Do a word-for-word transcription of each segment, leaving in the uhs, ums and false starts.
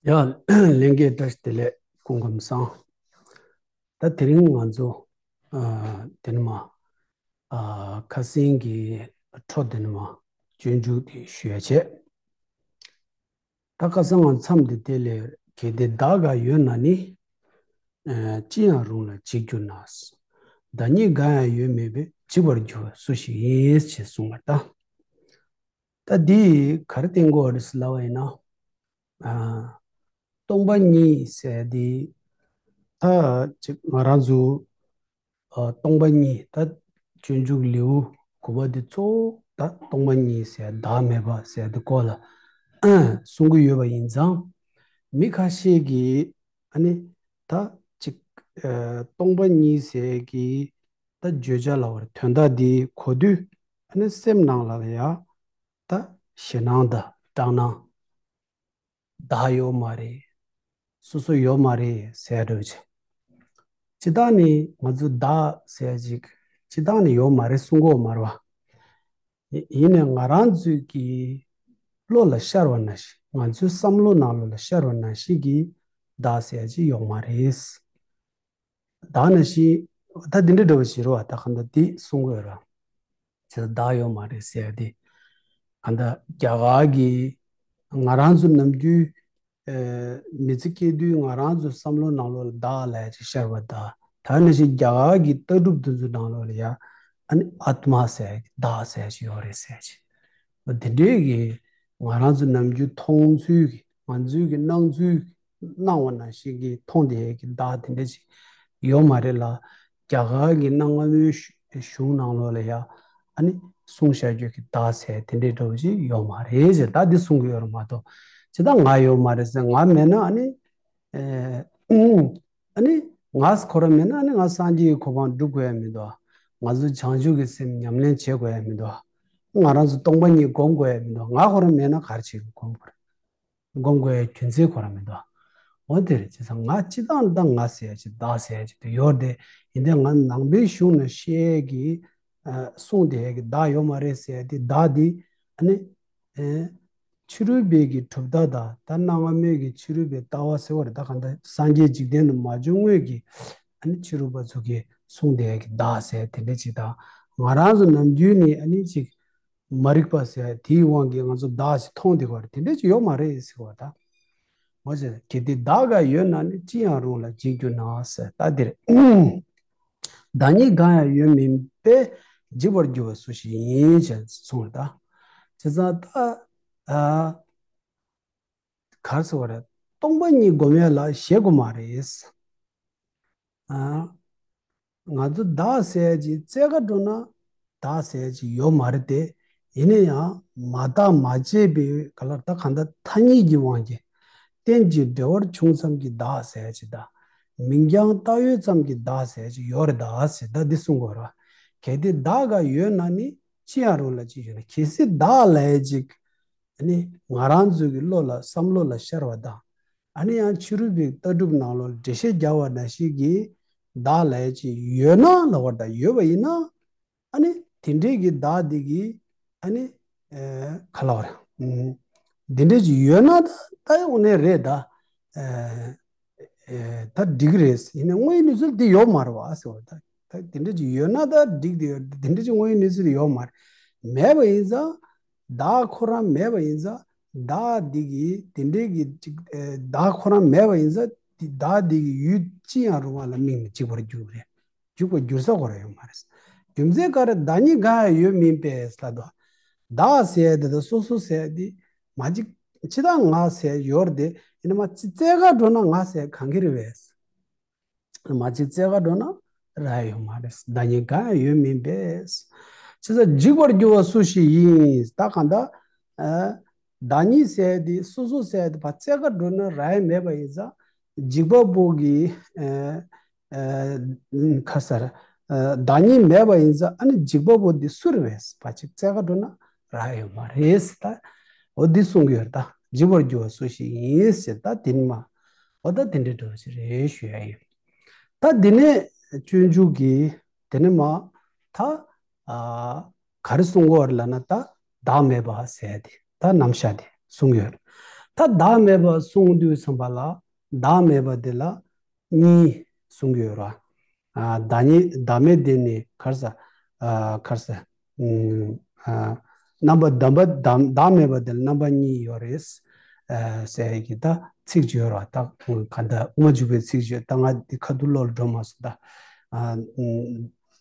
ཡ། ལྷན་རྒྱས་བཀྲ་ཤིས་བདེ་ལེགས། སྐུ་ཁམས་བཟང་། ད་དེ་རིང་ང་ཚོ་ཨ་དེ་ནི་མ་ཨ་ཁ་སང་གི་འཕྲོ་དེ་ནི་མ་སྤྱོད་འཇུག་དེ་ཞུ་ཡ་བྱས། ད་ཁ་སང་ང་མཚམས་དེ་དེ་ལས་གལ་ཏེ་བདག་འགའ་ཡོད་ན་ནི། ཨ་ཅི་ཡང་རུང་ལ་འཇིག་གྱུར་ན། བདག་ཉིད་འགའ་ཡང་ཡོད་མིན་པས། འཇིག་པར་འགྱུར་བ་སུ་ཞིག་ཡིན། ཞེས་གསུངས་པ་ལྟར། ད་འདི་ག་རེ་བསྟན་དགོས་རེད་ཟེར་ལབ་པ་ཡིན་ན། ཨ་སྟོང་པ་ཉིད་ཟེར་དེ་ད་ཅིག་ང་རང་ཚོ་ཨ་སྟོང་པ་ཉིད་ད་སྤྱོད་འཇུག་ལེའུ་དགུ་པ་དེ་གཙོ་བོ་ད་སྟོང་པ་ཉིད་ཟེར་བདག་མེད་པ་ཟེར་དེ་སྐོར་ལ་གསུང་གི་ཡོད་པ་ཡིན་ཙང་། མི་ཁ་ཤས་ཀྱིས་ཨ་ནི་ད་ཅིག་ཨ་སྟོང་པ་ཉིད་ཟེར་གྱི་ད་བརྗོད་བྱ་ལ་བར་དོན་དག་འདི་གོ་དུས་ཨ་ནི་སེམས་ནང་ལ་ཡ་ད་ཞེད་སྣང་དང་སྐྲག་སྣང་། བདག་ཡོད་མ་རེད། སོ་སོ་ཡོད་མ་རེད་ཟེར་འགྲོ་ཆེ། སྤྱིར་བཏང་ནི་ང་ཚོ་བདག་ཟེར་ཅིག་སྤྱིར་བཏང་ནི་ཡོད་མ་རེད་གསུང་གི་ཡོད་མ་རེད་བ། ཡིན་ནའི་ང་རང་ཚོའི་གི་བློ་ལ་ཤར་བ་ནང་བཞིན། ང་ཚོའི་བསམ་བློ་ནང་ལོགས་ལ་ཤར་བ་ནང་བཞིན་གྱི་བདག་ཟེར་ཅིག་ཡོད་མ་རེད། བདག་ནང་བཞིན་ད་འདི་འདྲ་འདྲ་བོ་ཞིག་རེད་བ། ད་གང་ལྟར་འདི་གསུང་གི་ཡོད་ར། བྱས་ཙང་བདག་ཡོད་མ་རེད་ཟེར་ཏེ། གང་ལྟར་རྒྱ་གར་གྱི་ང་རང་ཚོ་ནམ་རྒྱུན་ཨ་མི་ཚེ་སྐྱེལ་དུས་ང་རང་ཚོ་བསམ་བློ་ནང་ལོགས་ལ་བདག་ལབ་ཡ་ཅིག་ཤར་བ་དང་། ད་ནང་བཞིན་རྒྱ་གར་གྱི་ལྟ་གྲུབ་དེ་ཚོ་ནང་ལོགས་ལ་ཡ་ཨ་ནི་ཨཱཏྨ་ཟེར་ཡ་བདག་ཟེར་ཡ་ཅིག་ཡོད་རེད་ཟེར་ཡ་ཅིག་འོ་དེ་འདྲའི་གི་ང་རང་ཚོ་ནམ་རྒྱུན་མཐོང་ཚུལ་གྱི་ང་ཚོའི་གི་སྣང་ཚུལ་སྣང་བ་ནང་བཞིན་གྱི་མཐོང་བསྡད་ཡས་ཀྱི་བདག་དེ་འདྲ་ཅིག་ཡོད་མ་རེད་ལ། རྒྱ་གར་གྱི་གནའ་སྔ་མོའི་གཞུང་ནང་ལོགས་ལ་ཡ་ཨ་ནི་གསུངས་བཞག་རྒྱུ་གི་བདག་ཟེར་དེ་འདྲའི་འདྲ་བོ་ཅིག་ཡོད་མ་རེད་ཟེར། ད་འདི་གསུང་གི་ཡོད་རེད་མ་གཏོགས། ཇི་ལྟར་ང་ཡོད་མ་རེད་ཟེར། ང་མེད་ན་ཨ་ནི་ཨ་ནི་ང་ཁོ་རང་མེད་ན་ཨ་ནི་ང་སངས་རྒྱས་ཀྱི་གོ་འཕང་སྒྲུབ་དགོས་ཡ་མི་འདུག་ང་ཚོ་བྱང་ཆུབ་ཀྱི་སེམས་ཉམས་ལེན་བྱེད་དགོས་ཡ་མི་འདུག་ང་རང་ཚོ་སྟོང་པ་ཉིད་སྒོམ་དགོས་ཡ་མི་འདུག་ང་ཁོ་རང་མེད་ན་ག་རེ་བྱེད་དགོས་སྒོམ་དགོས་རེད། སྒོམ་དགོས་ཡ་རྒྱུ་མཚན་ཁོ་རང་མི་འདུག་འོ་དེ་རེད། བྱས་ཙང་ང་སྤྱིར་བཏང་ད་ང་ཟེར་ཡ་ཅིག་བདག་ཟེར་ཡ་ཅིག་དེ་ཡོད་རེད་དེ། ཡིན་ཏེ་ང་ནང་པའི་གཞུང་ནང་བཤད་ཡ་གི་ཨ་གསུངས་བསྡད་ཡ་གི་བདག་ཡོད་མ་རེད་ཟེར་ཡ་དེ། བདག་དེ་ཨ་ནི་ཨེ་ཕྱི་རོལ་པའི་གི་གྲུབ་མཐའ་དང་ད་གནའ་སྔ་མོའི་གི་ཕྱི་རོལ་པའི་ལྟ་བ་ཟེར་བ་རེད། ད་གང་ལྟར་སངས་རྒྱས་འཇིག་རྟེན་དུ་མ་བྱོན་སྔོན་གྱི་ཨ་ནི་ཕྱི་རོལ་པ་ཚོ་གིས་གསུངས་བསྡད་ཡ་གི་བདག་ཟེར་དེ་འདྲ་ཅིག་དང་། ང་རང་ཚོ་ནམ་རྒྱུན་ནི་ཨ་ནི་ཅིག་མ་རིག་པ་ཟེར་དེའི་དབང་གིས་ང་ཚོ་བདག་ཞིག་མཐོང་བསྡད་ཡོད་རེད། དེ་འདྲ་ཅིག་ཡོད་མ་རེད་ཟེར་བ་དང་། འོ་ཟེར། གལ་ཏེ་བདག་འགའ་ཡོད་ན་ནི། ཅི་ཡང་རུང་ལ་འཇིག་གྱུར་ན་ཟེར། ད་འདིར་བདག་ཉིད་འགའ་ཡང་ཡོད་མིན་པས། འཇིག་པར་འགྱུར་བ་སུ་ཞིག་ཡིན། ཞེས་གསུངས་པ་དང་། བྱས་ཙང་ད་ཨ་ག་རེ་ཟེར་བ་རེད། སྟོང་པ་ཉིད་སྒོམ་ཡ་ལ་ཞེད་དགོས་མ་རེད། ཨ་ང་ཚོ་བདག་ཟེར་ཡ་ཅིག་བཙལ་ག་འགྲོ་ན་བདག་ཟེར་ཡ་ཅིག་ཡོད་མ་རེད་དེ། ཡིན་ན་ཡང་མ་བརྟགས་མ་དཔྱད་པའི་ག་ལ་ད་གང་ལྟར་ཐ་སྙད་ཀྱི་དབང་གིས་རྟེན་ཅིང་འབྲེལ་བར་བྱུང་ཙམ་གྱི་བདག་ཟེར་ཡ་ཅིག་དང་། མིང་རྐྱང་བཏགས་ཡོད་ཙམ་གྱི་བདག་ཟེར་ཡ་ཅིག་ཡོད་རེད་ད་ཟེར། ད་འདི་གསུང་དགོས་རེད། གལ་ཏེ་བདག་འགའ་ཡོད་ན་ནི། ཅི་ཡང་རུང་ལ་ཅི་ཡོད་ན། གལ་སྲིད་བདག་ལབ་ཡ་ཅིག་ཨ་ནི་ང་རང་ཚོའི་གི་བློ་ལ་བསམ་བློ་ལ་ཤར་བ་དང་། ཨ་ནི་ཡང་ཕྱི་རོལ་པའི་ལྟ་གྲུབ་ནང་ལོགས་འགྲེལ་བཤད་རྒྱག་པ་ནང་བཞིན་གྱི་བདག་ལབ་ཡ་ཅིག་ཡོད་ན་ལབ་པ་དང་། ཡོད་པ་ཡིན་ན་ཨ་ནི་དེ་འདྲའི་གི་བདག་དེ་གི་ཨ་ནི་ཨེ་ག་ལབ་ར་ཨུམ་དེ་འདྲའི་ཅིག་ཡོད་ན་ད་ད་ཡོང་ནས་རེད་ད། ཨེ་ཨེ་ད་འགྲིག་གི་རེད། ཡིན་ནའི་དངོས་ཡོད་གནས་ཚུལ་འདི་ཡོད་མ་རེད་བ་ཟེར་བ། ད་ད་དེ་འདྲ་ཅིག་ཡོད་ན་ད་འགྲིག་དེ་ཡོད། དེ་འདྲ་ཅིག་དངོས་ཡོད་གནས་ཚུལ་ཡོད་མ་རེད། མེད་པ་ཡིན་ཙང་། བདག་ཁོ་རང་མེད་པ་ཡིན་ཙང་། བདག་འདི་གི་དེ་འདྲའི་གི་ཅིག་ཨེ་བདག་ཁོ་རང་མེད་པ་ཡིན་ཙང་། དེ་བདག་འདི་གི་ཡུལ་ཅི་ཡང་རུང་བ་ལ་དམིགས་ནས་འཇིག་པར་འགྱུར་རེད། འཇིག་པར་འགྱུར་ས་ཁོ་རང་ཡོད་མ་རེད། རྒྱུ་མཚན་ག་རེ། བདག་ཉིད་འགའ་ཡང་ཡོད་མིན་པས་ལབ་འདུག་བདག་ཟེར་ཡ་དེ་དང་སོ་སོ་ཟེར་ཡ་དེ་མ་གཅིག་ཅི་ལྟར་ང་ཟེར་ཡ་ཡོད་རེད་དེ། ཡིན་ན་མ་ཅི་བཙལ་ག་འགྲོ་ན་ང་ཟེར་ཡ་གང་གི་རེད་བས། མ་གཅིག་བཙལ་ག་འགྲོ་ན་རག་ཡ་ཡོད་མ་རེད། བདག་ཉིད་འགའ་ཡང་ཡོད་མིན་པས། བྱས་ཙང་འཇིག་པར་འགྱུར་བ་སུ་ཞིག་ཡིན། ད་གང་ལྟར་ཨ་བདག་ཉིད་ཟེར་ཡ་དེ་སོ་སོ་ཟེར་ཡ་དེ་ཕར་བཙལ་ག་འགྲོ་ན་རག་ཡ་མེད་པ་ཡིན་ཙང་། འཇིགས་པ་པོ་གི་ཨ་ཨ་ཁ་སར་ཨ་བདག་ཉིད་མེད་པ་ཡིན་ཙང་། ཨ་ནི་འཇིགས་པ་པོ་འདི་སུ་རེད་བས། ཕར་ཅིག་བཙལ་ག་འགྲོ་ན་རག་ཡོད་མ་རེད་ཟེར། ད་འོ་འདི་གསུང་གི་ཡོད་རེད། ད་འཇིགས་པར་འགྱུར་བ་སུ་ཞིག་ཡིན་ཟེར། ད་དེ་ནི་མ་འོ་ད་དེ་འདྲའི་འགྲོ་ཞིག་རེད་ཞུ་ཡ་ཡིན། ད་འདི་ནས་སྤྱོད་འཇུག་གི་དེ་ནི་མ་ད་ཨ་ག་རེ་གསུང་གི་ཡོད་རེད་ལབ་ན། ད་བདག་མེད་པ་ཟེར་ཡ་དེ་ད་རྣམ་གཞག་དེ་གསུང་གི་ཡོད་རེད། ད་བདག་མེད་པ་གསུང་དུས་ཙམ་པ་ལ་བདག་མེད་པ་དེ་ལ་གཉིས་གསུང་གི་ཡོད་ར། ཨ། བདག་ཉིད་བདག་མེད་དེ་ནི་ག་རེ་ཟེར། ཨ། ག་རེ་ཟེར། ཨ། རྣམ་པ་བདག་མེད་པ་དེ་ལ་རྣམ་པ་གཉིས་ཡོད་རེད། ཨ། ཟེར་གྱི་ད་ཚིག་ཅིག་ཡོད་ར། ད་ག་འདྲ་དབུ་མ་འཇུག་པའི་ཚིག་ཅིག་ཡོད། ད་ང་འདི་ཁ་ཐུག་བློ་ལ་འགྲོ་མ་སོང་ད། ཨ།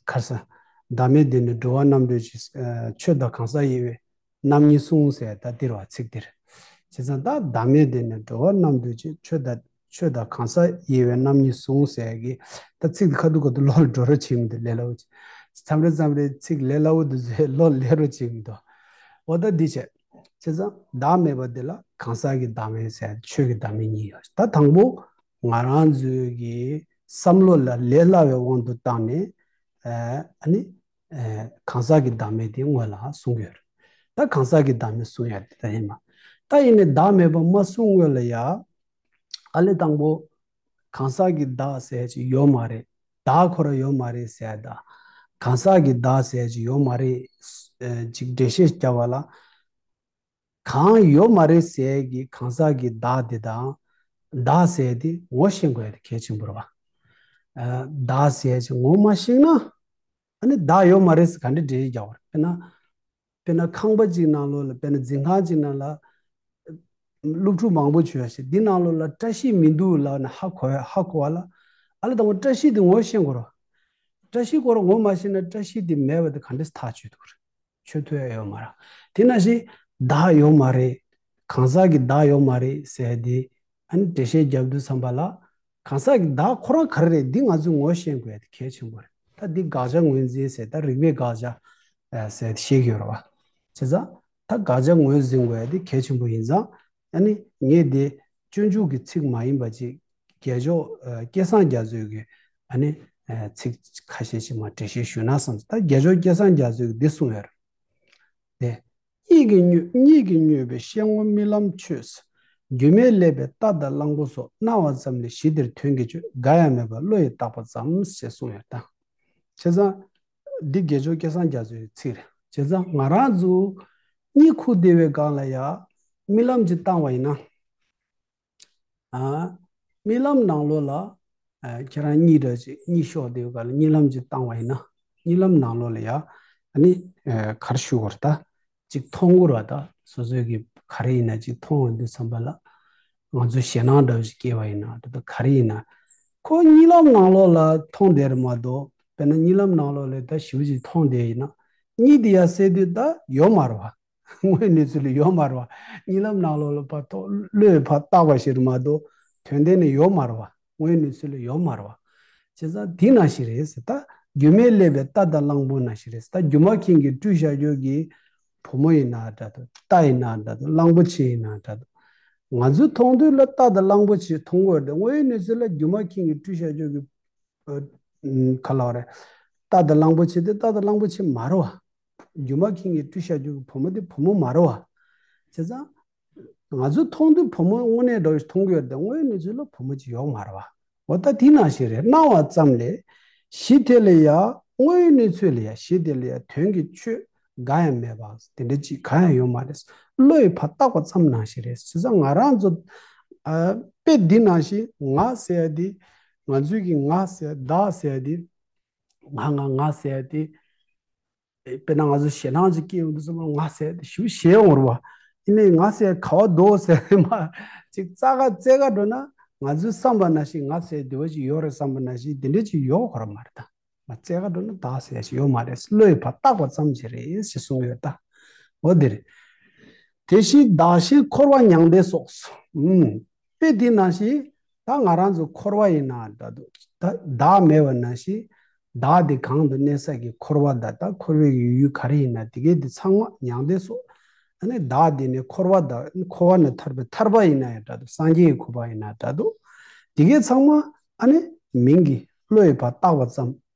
ག་རེ་ཟེར། བདག་མེད་དེ་ནི་འགྲོ་བ་རྣམ་གྲོལ་གྱི། ཨ། ཆོས་དང་གང་ཟག་དབྱེ་བའི་རྣམ་གཉིས་གསུངས་ཟེར་ད་འདིར་བ་ཚིག་འདིར། བྱས་ཙང་ད་བདག་མེད་དེ་ནི་འགྲོ་བ་རྣམ་གྲོལ་གྱི་ཆོས་དང་ཆོས་དང་གང་ཟག་དབྱེ་བའི་རྣམ་གཉིས་གསུངས་ཟེར་གྱི་ད་ཚིག་འདི་ཁ་ཐུག་ཁ་ཐུག་བློ་ལ་འགྲོ་རོགས་བྱེད་མི་འདུག་ལས་སླ་བོ་ཅིག་མཚམས་རེ་མཚམས་རེ་ཚིག་ལས་སླ་བོ་འདི་ཚོའི་བློ་ལ་སླེབས་རོགས་བྱེད་མི་འདུག་འོ་ད་འདི་བྱས། བྱས་ཙང་བདག་མེད་པ་འདི་ལ་གང་ཟག་གི་བདག་མེད་ཟེར་ཆོས་ཀྱི་བདག་མེད་གཉིས་ཡོད། ད་དང་པོ་ང་རང་ཚོའི་གི་བསམ་བློ་ལ་ལས་སླ་བའི་དབང་དུ་བཏང་ནས། ཨ་ནི། ཨ། གང་ཟག་གི་བདག་མེད་དེ་སྔོན་ལ་གསུང་གི་ཡོད་རེད། ད་གང་ཟག་གི་བདག་མེད་གསུང་ཡ་དེ་ད་ཡིན་མ། ད་ཡིན་ནའི་བདག་མེད་པ་མ་གསུང་སྔོན་ལ་ཡ། ཨ་ལས་དང་པོ། གང་ཟག་གི་བདག་ཟེར་ཅིག་ཡོད་མ་རེད། བདག་ཁོ་རང་ཡོད་མ་རེད་ཟེར་ད། གང་ཟག་གི་བདག་ཟེར་ཅིག་ཡོད་མ་རེད། ཨ། ཅིག་འགྲེལ་བཤད་བརྒྱབ་པ་ལ། གང་ཡོད་མ་རེད་ཟེར་གྱི་གང་ཟག་གི་བདག་དེ་དང་། བདག་ཟེར་དེ་ངོ་ཤེས་དགོས་ཡ་དེ་གལ་ཆེན་པོ་རེད་བ། ཨ། བདག་ཟེར་ཅིག་ངོ་མ་ཤེས་ན། ཨ་ནི་བདག་ཡོད་མ་རེད་ཟེར་ག་འདྲ་འགྲེལ་བཤད་རྒྱག་པ་རེད། དཔེར་ན། དཔེར་ན་ཁང་པ་གཅིག་ནང་ལོགས་ལ། དཔེར་ན་འཛིན་ཁང་གཅིག་ནང་ལ་སློབ་ཕྲུག་མང་པོ་བྱོས་ཤིག་འདི་ནང་ལོགས་ལ་བཀྲ་ཤིས་མི་འདུག་ལབ་ན་ཧ་གོ་ཧ་གོ་བ་ལ། ཨ་ལས་དང་པོ་བཀྲ་ཤིས་དེ་ངོ་ཤེས་དགོས་རེད་བ། བཀྲ་ཤིས་ཁོ་རང་ངོ་མ་ཤེས་ན་བཀྲ་ཤིས་དེ་མེད་པ་དེ་ག་འདྲ་ཐག་ཆོད་ཐུབ་རེད། ཆོད་ཐུབ་ཡ་ཡོད་མ་རེད། དེ་ནང་བཞིན་བདག་ཡོད་མ་རེད། གང་ཟག་གི་བདག་ཡོད་མ་རེད་ཟེར་དེ། ཨ་ནི་འགྲེལ་བཤད་རྒྱབ་དུས་ཙམ་པ་ལ། གང་ཟག་གི་བདག་ཁོ་རང་ག་རེ་རེད་འདི་ང་ཚོས་ངོ་ཤེས་དགོས་ཡ་དེ་གལ་ཆེན་པོ་རེད། ད་འདི་དགག་བྱ་ངོས་འཛིན་ཟེར་ད་རིགས་པས་དགག་བྱ་ཟེར་ཏེ་བཤད་ཀྱི་ཡོད་རེད་བ། བྱས་ཙང་ད་དགག་བྱ་ངོས་འཛིན་དགོས་ཡ་དེ་གལ་ཆེན་པོ་ཡིན་ཙང་། ཨ་ནི་ངས་དེ་སྤྱོད་འཇུག་གི་ཚིག་མ་ཡིན་པ་ཅིག་རྒྱལ་མཆོག་ཨ། སྐལ་བཟང་རྒྱ་མཚོས་ཀྱི་ཨ་ནི་ཨ། ཚིག་ཁ་ཤས་ཤིག་མར་འགྲེལ་བཤད་ཞུས་ན་བསམ་སོང་། ད་རྒྱལ་མཆོག་སྐལ་བཟང་རྒྱ་མཚོས་ཀྱིས་འདི་གསུངས་ཡོད་རེད། དེ། གཉིད་ཀྱིས་མྱོས། གཉིད་ཀྱིས་མྱོས་པའི་ཤེས་ངོར་རྨི་ལམ་ཆོས། སྒྱུ་མས་བསླད་པའི་རྟ་དང་གླང་པོ་སོགས། སྣང་བ་ཙམ་ལས་གཞི་དེར་དོན་གྱི་ཆོས། འགའ་ཡང་མེད་པར་བློ་ཡིས་བཏགས་པ་ཙམ། ཞེས་གསུངས་ཡོད་ད། བྱས་ཙང་། འདི་རྒྱལ་མཆོག་སྐལ་བཟང་རྒྱ་མཚོའི་ཚིག་རེད། བྱས་ཙང་ང་རང་ཚོ་གཉིད་ཁུག་བསྡད་པའི་སྒང་ལ་ཡ་རྨི་ལམ་ཅིག་བཏང་བ་ཡིན་ན། ཨ། རྨི་ལམ་ནང་ལོགས་ལ། ཨ། ཁྱེད་རང་གཉིད་འདྲ་ཅིག་གཉིད་ཤོར་བསྡད་པའི་སྒང་ལ་རྨི་ལམ་ཅིག་བཏང་བ་ཡིན་ན། རྨི་ལམ་ནང་ལོགས་ལ་ཡ། ཨ་ནི། ཨ། ག་རེ་ཞུ་དགོས་རེད་ད། ཅིག་མཐོང་གི་རེད་ད། སོ་སོའི་གི་ག་རེ་ཡིན་ན་ཅིག་མཐོང་འོང་དུས་ཙམ་པ་ལ། ང་ཚོ་ཞེད་སྣང་འདྲ་བོ་ཞིག་སྐྱེས་པ་ཡིན་ན་འདྲ་ད་ག་རེ་ཡིན་ན། ཁོ་གཉིད་ལམ་ནང་ལོགས་ལ་མཐོང་བསྡད་རེད་མ་གཏོགས། དཔེར་ན་གཉིད་ལམ་ནང་ལོགས་ལ་ད་ཞེ་པོ་ཅིག་མཐོང་བསྡད་ཡིན་ན། གཉིད་དེ་ཡར་སད་དུས་ད་ཡོད་མ་རེད་བ། དངོས་ཡོད་གནས་ཚུལ་ལ་ཡོད་མ་རེད་བ། གཉིད་ལམ་ནང་ལོགས་ལ་ཕར་མཐོང་བློས་ཕར་བཏགས་པ་ཞིག་རེད་མ་གཏོགས། དོན་དེ་ནི་ཡོད་མ་རེད་བ། དངོས་ཡོད་གནས་ཚུལ་ལ་ཡོད་མ་རེད་བ། བྱས་ཙང་དེ་ནང་བཞིན་རེད་ཟེར་ད། སྒྱུ་མས་བསླད་པའི་རྟ་དང་གླང་པོ་ནང་བཞིན་རེད་ཟེར་ད། སྒྱུ་མ་མཁན་གྱིས་སྤྲུལ་བཞག་རྒྱུ་གི་བུ་མོ་ཡིན་ན་འདྲ་འདུག་རྟ་ཡིན་ན་འདྲ་འདུག་གླང་པོ་ཆེ་ཡིན་ན་འདྲ་འདུག་ང་ཚོས་མཐོང་དུས་ལ་རྟ་དང་གླང་པོ་ཆེ་མཐོང་གི་ཡོད་རེད་དེ། དངོས་ཡོད་གནས་ཚུལ་ལ་སྒྱུ་མ་མཁན་གྱིས་སྤྲུལ་བཞག་རྒྱུ་གི། ཨ། ག་ལབ་རེད། རྟ་དང་གླང་པོ་ཆེ་དེ་རྟ་དང་གླང་པོ་ཆེ་མ་རེད་བ། སྒྱུ་མ་མཁན་གྱིས་སྤྲུལ་བཞག་རྒྱུ་གི་བུ་མོ་དེ་བུ་མོ་མ་རེད་བ། བྱས་ཙང་། ང་ཚོས་མཐོང་དུས་བུ་མོ་དངོས་གནས་འདྲ་བོ་ཞིག་མཐོང་གི་ཡོད་རེད་དེ། དངོས་ཡོད་གནས་ཚུལ་ལ་བུ་མོ་ཅིག་ཡོད་མ་རེད་བ། འོ་ད་དེ་ནང་བཞིན་རེད། སྣང་བ་ཙམ་ལས་གཞི་དེ་ལ་ཡ། དངོས་ཡོད་གནས་ཚུལ་ལ་ཡ། གཞི་དེ་ལ་ཡ་དོན་གྱི་ཆོས་འགའ་ཡང་མེད་པ་དེ་འདྲ་ཅིག་གང་ཡང་ཡོད་མ་རེད། བློ་ཡིས་ཕར་བཏགས་པ་ཙམ་ནང་བཞིན་རེད། བྱས་ཙང་ང་རང་ཚོ། ཨ། དཔེ་འདི་ནང་བཞིན་ང་ཟེར་ཡ་དེ། ང་ཚོའི་གི་ང་ཟེར་ཡ། བདག་ཟེར་ཡ་དེ། ང་ང་ང་ཟེར་ཡ་དེ། དཔེར་ན་ང་ཚོ་ཞེད་སྣང་ཅིག་སྐྱེ་ཡོང་དུས་ཙམ་པ་ང་ཟེར་ཡ་དེ་ཞེ་པོ་ཞེད་ཡོང་རེད་བ། ཡིན་ནའི་ང་ཟེར་ཡ་ག་བ་འདུག་ཟེར་ཡ་མ། ཅིག་རྩ་ཁ་རྩེ་ག་འགྲོ་ན། ང་ཚོའི་བསམ་པ་ནང་བཞིན་ང་ཟེར་ཡ་དེ་བ་ཅིག་ཡོད་རེད་བསམ་པ་ནང་བཞིན་དེ་འདྲ་ཅིག་ཡོད་ཁོ་ར་མ་རེད་ད། ང་རྩེ་ག་འགྲོ་ན་བདག་ཟེར་ཡ་ཞིག་ཡོད་མ་རེད། བློ་ཡིས་ཕར་བཏགས་པ་ཙམ་ཞིག་རེད་ཞེས་གསུངས་ཡོད་ད། འོ་དེ་རེད། དེ་བཞིན་བདག་གཞན་འཁོར་བ་མྱང་འདས་སོགས། ཨུམ། དཔེ་འདི་ནང་བཞིན་ད་ང་རང་ཚོ་འཁོར་བ་ཡིན་ན་འདྲ་འདུག་ད་བདག་མེད་པ་ནང་བཞིན། བདག་དེ་གང་དུ་གནས་ས་གི་འཁོར་བ་དང་། ད་འཁོར་བའི་ཡུལ་ག་རེ་ཡིན་ན་དེ་གའི་དེ་ཚང་མ་མྱང་འདས་སོགས། ཨ་ནི་བདག་དེ་ནི་འཁོར་བ་དང་། འཁོར་བ་ནས་ཐར་པའི་ཐར་པ་ཡིན་ན་ཡང་འདྲ་འདུག་སངས་རྒྱས་ཀྱི་གོ་འཕང་ཡིན་ན་འདྲ་འདུག་དེ་གའི་ཚང་མ་ཨ་ནི་མིང་གིས་བློ་ཡིས་ཕར་བཏགས་པ་ཙམ།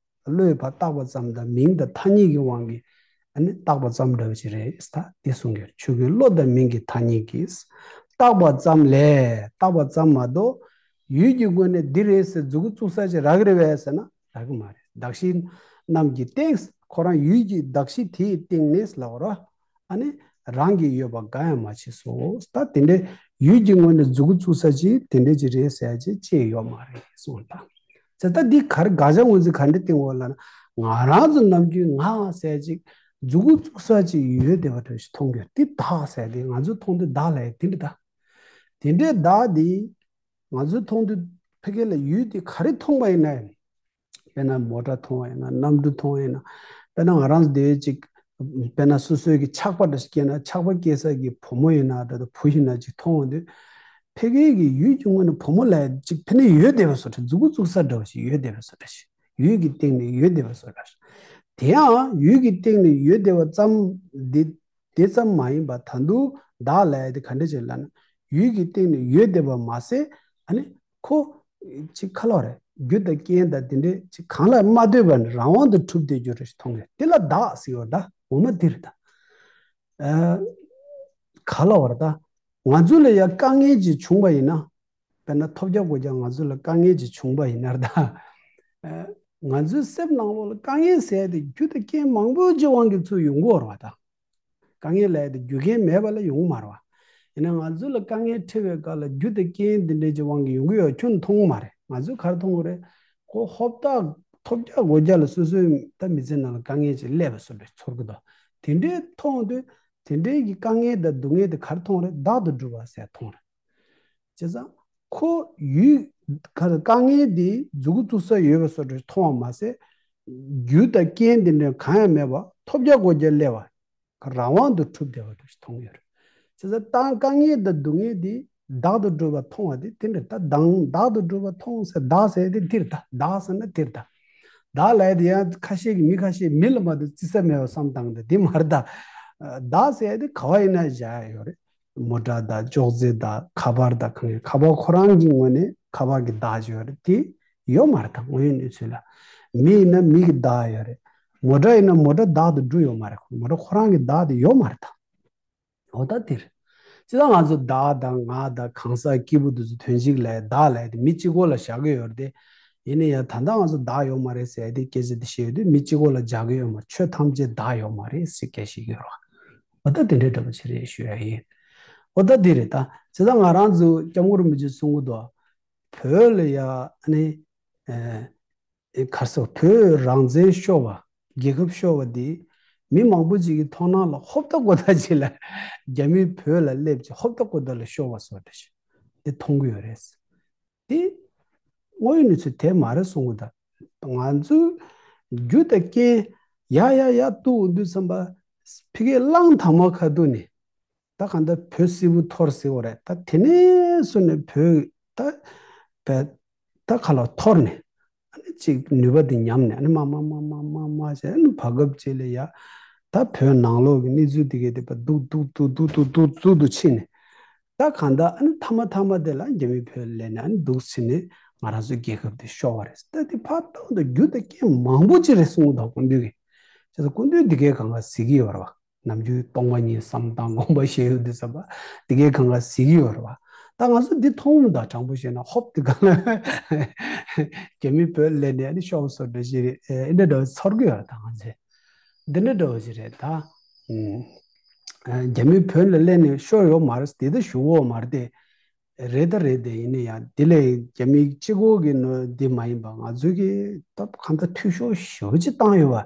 བློ་ཡིས་ཕར་བཏགས་པ་ཙམ་དང་མིང་དང་ཐ་སྙད་ཀྱི་དབང་གིས་ཨ་ནི་བཏགས་པ་ཙམ་འདྲ་བོ་ཞིག་རེད་ད། དེ་གསུང་གི་ཡོད། ཆོས་ཀུན་བློ་དང་མིང་གི་ཐ་སྙད་ཀྱིས། བཏགས་པ་ཙམ་ལས། བཏགས་པ་ཙམ་མ་གཏོགས་ཡུལ་གྱི་སྒོ་ནས་འདི་རེད་ཟེར་མཛུབ་གུ་བཙུགས་ས་ཅིག་རག་གི་རེད་པས་ཟེར་ན་རག་གི་མ་རེད། གདགས་གཞི་རྣམས་ཀྱི་སྟེང་། ཁོ་རང་ཡུལ་གྱི་གདགས་གཞི་དེའི་སྟེང་ནས་ལབ་རོ། ཨ་ནི་རང་གི་ཡོད་པ་འགའ་ཡང་མ་མཆིས་སོ། ད་དེ་འདྲའི་ ཡུལ་གྱི་ངོས་ནས་མཛུབ་གུ་བཙུགས་ས་ཅིག་དེ་འདྲ་ཅིག་རེད་ཟེར་ཡ་ཅིག་ཅི་ཡོད་མ་རེད་གསུངས་པ། ད་ད་འདི་ག་རེ་དགག་བྱ་ངོས་འཛིན་ག་འདྲ་བསྟན་དགོས་ལབ་ན། ང་རང་ཚོ་ནམ་རྒྱུན་ང་ཟེར་ཅིག་མཛུབ་གུ་བཙུགས་ས་ཅིག་ཡོད་བསྡད་པ་འདྲ་ཞིག་མཐོང་གི་ཡོད། འདི་བདག་ཟེར་དེ་ང་ཚོས་མཐོང་དུས་བདག་ལབ་ཡ་དེ་འདྲ་ད། དེ་འདྲའི་བདག་འདི་ང་ཚོས་མཐོང་དུས་ཕ་གི་ལ་ཡུལ་འདི་ག་རེ་མཐོང་བ་ཡིན་ན། དཔེར་ན་མོ་ཊ་མཐོང་བ་ཡིན་ན། གནམ་གྲུ་མཐོང་བ་ཡིན་ན། དཔེར་ན་ང་རང་ཚོ་དེ་ཅིག་དཔེར་ན་སོ་སོའི་གི་ཆགས་པ་འདྲ་ཞིག་སྐྱེས་ན། ཆགས་པ་སྐྱེ་ས་གི་བུ་མོ་ཡིན་ན་འདྲ་དང་བུ་ཡིན་ན་ཅིག་མཐོང་འོང་དུས། ཕ་གི་གི་ཡུལ་གྱི་ངོས་ནས་བུ་མོ་ལ་ཅིག་ཕ་གི་ནས་ཡོད་བསྡད་པ་བཟོ་འདྲ། མཛུབ་གུ་བཙུགས་ས་འདྲ་བ་ཞིག་ཡོད་བསྡད་པ་བཟོ་འདྲ་ཞིག་ཡུལ་གྱི་སྟེང་ནས་ཡོད་བསྡད་པ་བཟོ་འདྲ་ཞིག་དེ་ཡང་ཡུལ་གྱི་སྟེང་ནས་ཡོད་བསྡད་པ་ཙམ་འདི། དེ་ཙམ་མ་ཡིན་པར་ད་དུང་བདག་ལབ་ཡ་དེ་ག་འདྲ་ཅིག་ལབ་ན། ཡུལ་གྱི་སྟེང་ནས་ཡོད་བསྡད་པ་མ་ཟད། ཨ་ནི་ཁོ་ཅིག་ག་ལབ་རེད། རྒྱུ་དང་རྐྱེན་དང་དེ་འདྲས་ཅིག་གང་ལ་མ་ལྟོས་པར་ནི་རང་དབང་དུ་གྲུབ་བསྡད་རྒྱུ་རེད་ཞེས་མཐོང་གི། དེ་ལ་བདག་ཟེར་བ་ད་འོ་མ་འདི་རེད་ད། ཨ། ག་ལབ་རེད་ད། ང་ཚོ་ལ་ཡ་དཀའ་ངལ་ཅིག་བྱུང་བ་ཡིན་ན། དཔེར་ན་ཐོབ་རྒྱག་དགོས་རྒྱག་ང་ཚོ་ལ་དཀའ་ངལ་ཅིག་བྱུང་བ་ཡིན་ན་རེད་ད། ཨ། ང་ཚོའི་སེམས་ནང་ལོགས་ལ་དཀའ་ངལ་ཟེར་ཡ་དེ་རྒྱུ་དང་རྐྱེན་མང་པོ་ཅིག་དབང་གིས་ཚུར་ཡོང་གི་ཡོད་རེད་བ་ད། དཀའ་ངལ་ལབ་ཡ་དེ་རྒྱུ་རྐྱེན་མེད་པ་ལ་ཡོང་གི་མ་རེད་བ། ཡིན་ན་ང་ཚོ་ལ་དཀའ་ངལ་འཕྲད་པའི་སྐབས་ལ་རྒྱུ་དང་རྐྱེན་འདི་འདྲའི་ཅིག་དབང་གིས་ཡོང་གི་ཡོད་ཁྱོན་མཐོང་གི་མ་རེད། ང་ཚོས་ག་རེ་མཐོང་གི་རེད། ཁོ་ཧོབ་ཏག་ཐོབ་རྒྱག་དགོས་རྒྱག་ལ་སོ་སོའི་ད་མི་ཚེ་ནང་ལ་དཀའ་ངལ་ཅིག་སླེབས་པ་བཟོ་འདྲ་ཚོར་གི་འདུག་དེ་འདྲའི་མཐོང་དུས་དེ་འདྲའི་གི་དཀའ་ངལ་དང་སྡུག་བསྔལ་དེ་ག་རེ་མཐོང་རེད། བདག་ཏུ་གྲུབ་པ་ཟེར་མཐོང་རེད། བྱས་ཙང་ཁོ་ཡུལ་ག་རེ་དཀའ་ངལ་འདི་མཛུབ་གུ་བཙུགས་ས་ཡོད་པ་བཟོ་འདྲ་མཐོང་བ་མ་ཟད། རྒྱུ་དང་རྐྱེན་འདི་འདྲ་གང་ཡང་མེད་པ་ཐོབ་རྒྱག་དགོས་རྒྱག་སླེབས་པ། རང་དབང་དུ་གྲུབ་བསྡད་པ་འདྲ་ཞིག་མཐོང་ཡོད་རེད། བྱས་ཙང་ད་དཀའ་ངལ་དང་སྡུག་བསྔལ་འདི་བདག་ཏུ་གྲུབ་པ་མཐོང་བ་དེ་དེ་འདྲ་ད། བདག་བདག་ཏུ་གྲུབ་པ་མཐོང་ཟེར་བདག་ཟེར་དེ་འདིར་ད། བདག་ཟེར་ན་འདིར་ད། བདག་ལབ་ཡ་དེ་ཡང་ཁ་ཤས་ཀྱིས་མི་ཁ་ཤས་མི་ལ་མ་གཏོགས་བརྩི་ས་མེད་པ་བསམ་བཏང་སྟེ་འདི་མ་རེད་ད། བདག་ཟེར་ཡ་དེ་ག་བ་ཡིན་ན་བཞག་ཡ་ཡོད་རེད། མོ་ཊ་དང་ཅོག་ཙེ་དང་ཁ་པར་དང་གང་ཡིན། ཁ་པར་ཁོ་རང་གི་ངོས་ནས་ཁ་པར་གྱི་བདག་ཅིག་ཡོད་རེད་དེ། ཡོད་མ་རེད་ད་དངོས་ཡོད་གནས་ཚུལ་ལ། མི་ཡིན་ན་མི་གི་བདག་ཡོད་རེད། མོ་ཊ་ཡིན་ན་མོ་ཊ་བདག་ཏུ་གྲུབ་ཡོད་མ་རེད། མོ་ཊ་ཁོ་རང་གི་བདག་དེ་ཡོད་མ་རེད་ད། འོ་ད་འདིར། སྤྱིར་བཏང་ང་ཚོ་བདག་དང་ང་དང་གང་ཟག་སྐྱེས་བུ་དེ་ཚོ་དོན་གཅིག་ལ་བདག་ལབ་ཡ་དེ་མི་གཅིག་པོ་ལ་བཞག་གི་ཡོད་རེད་དེ། ཡིན་ན་ཡང་ད་ལྟ་ང་ཚོ་བདག་ཡོད་མ་རེད་ཟེར་ཡ་དེ་སྐད་ཆ་དེ་བཤད་ཡོད་དུས་མི་གཅིག་པོ་ལ་བཞག་གི་ཡོད་མ་རེད། ཆོས་ཐམས་ཅད་བདག་ཡོད་མ་རེད་ཟེར་སྐད་བཤད་ཀྱི་ཡོད་རེད་བ། འོ་ད་དེ་འདྲའི་འདྲ་པོ་ཅིག་རེད་ཞུ་ཡ་ཡིན། འོ་ད་འདི་རེད་ད། བྱས་ཙང་ང་རང་ཚོ་སྐྱབས་མགོན་རིན་པོ་ཆེས་གསུང་གི་འདུག་བོད་ལ་ཡ་ཨ་ནི། ཨེ། ཨེ། ག་རེ་ཟེར། བོད་རང་བཙན་ཤོར་བ། རྒྱལ་ཁབ་ཤོར་བ་འདི་མི་མང་པོ་ཅིག་གི་མཐོང་སྣང་ལ་ཧོབ་ཏ་ཀོ་ཏ་ཅིག་ལ། རྒྱ་མི་བོད་ལ་སླེབས་ཅིག་ཧོབ་ཏ་ཀོ་ཏ་ལ་ཤོར་བ་བཟོ་འདྲ་ཞིག་དེ་མཐོང་གི་ཡོད་རེད། དེ་དངོས་ཡོད་གནས་ཚུལ་དེ་མ་རེད་གསུང་གི་འདུག་ང་ཚོའི་རྒྱུ་དང་རྐྱེན་ཡ་ཡ་ཡ་གཏུག་འོང་དུས་ཙམ་པ། ཕ་གིའི་གླང་དར་མ་ཁ་ཐུག་ནས། ད་གང་ལྟར་བོད་སིལ་བུ་འཐོར་ཟེར་བ་རེད། ད་དེ་ནས་བཟུང་ནས་བོད་ད་བས་ད་ག་ལ་འཐོར་ནས། ཨ་ནི་ཅིག་ནུས་པ་དེ་ཉམས་ནས། ཨ་ནི་མ་མ་མ་མ་མ་མ་བྱས། ཨ་ནི་བར་སྐབས་ཅིག་ལ་ཡ་ད་བོད་ནང་ལོགས་ཀྱི་གནས་ཚུལ་དེ་གའི་དེ་པ་སྡུག་སྡུག་སྡུག་སྡུག་སྡུག་སྡུག་སྡུག་ཏུ་ཕྱིན་ནས། ད་གང་ལྟར་ཨ་ནི་མཐའ་མ་མཐའ་མ་དེ་ལ་རྒྱ་མི་བོད་ལ་སླེབས་ནས། ཨ་ནི་སྡུག་ཕྱིན་ནས་ང་རང་ཚོའི་རྒྱལ་ཁབ་དེ་ཤོར་བ་རེད། ད་དེ་ཕར་བཏང་དུས་རྒྱུ་དང་རྐྱེན་མང་པོ་ཅིག་རེད་གསུངས་འདུག་སྐུ་མདུན་གྱིས། བྱས་ཙང་སྐུ་མདུན་འདི་གའི་སྒང་ག་གཟིགས་ཀྱི་ཡོད་རེད་བ། ནམ་རྒྱུན་སྟོང་པ་ཉིད་བསམ་བཏང་དགོངས་པ་བཞེས་ཡོད་དུས་ཙམ་པ། འདི་གའི་སྒང་ག་གཟིགས་ཀྱི་ཡོད་རེད་བ། ད་ང་ཚོ་འདི་མཐོང་མི་འདུག་དྲང་པོ་བཤད་ན། ཧོབ་དེ་སྒང་ལ་རྒྱ་མི་བོད་སླེབས་ནས་ཨ་ནི་ཤོར་བཟོ་འདྲ་ཞིག་རེད། ཨེ། འདི་འདྲ་འདྲ་བོ་ཚོར་གྱི་ཡོད་རེད། ད་ང་ཚོས་འདི་འདྲ་འདྲ་བོ་ཞིག་རེད་ད། ཨུམ། ཨ། རྒྱ་མི་བོད་ལ་སླེབས་ནས་ཤོར་ཡོད་མ་རེད། དེ་ད་ཞུ་འོ་མ་རེད་དེ། རེད་ད་རེད་དེ། ཡིན་ན་ཡང་དེ་ལས་རྒྱ་མི་གཅིག་པོ་གི་ནོ་འདི་མ་ཡིན་པ། ང་ཚོའི་གི་ད་གང་ལྟར་འཐུས་ཤོར་ཞེ་པོ་ཅིག་བཏང་ཡོད་པ།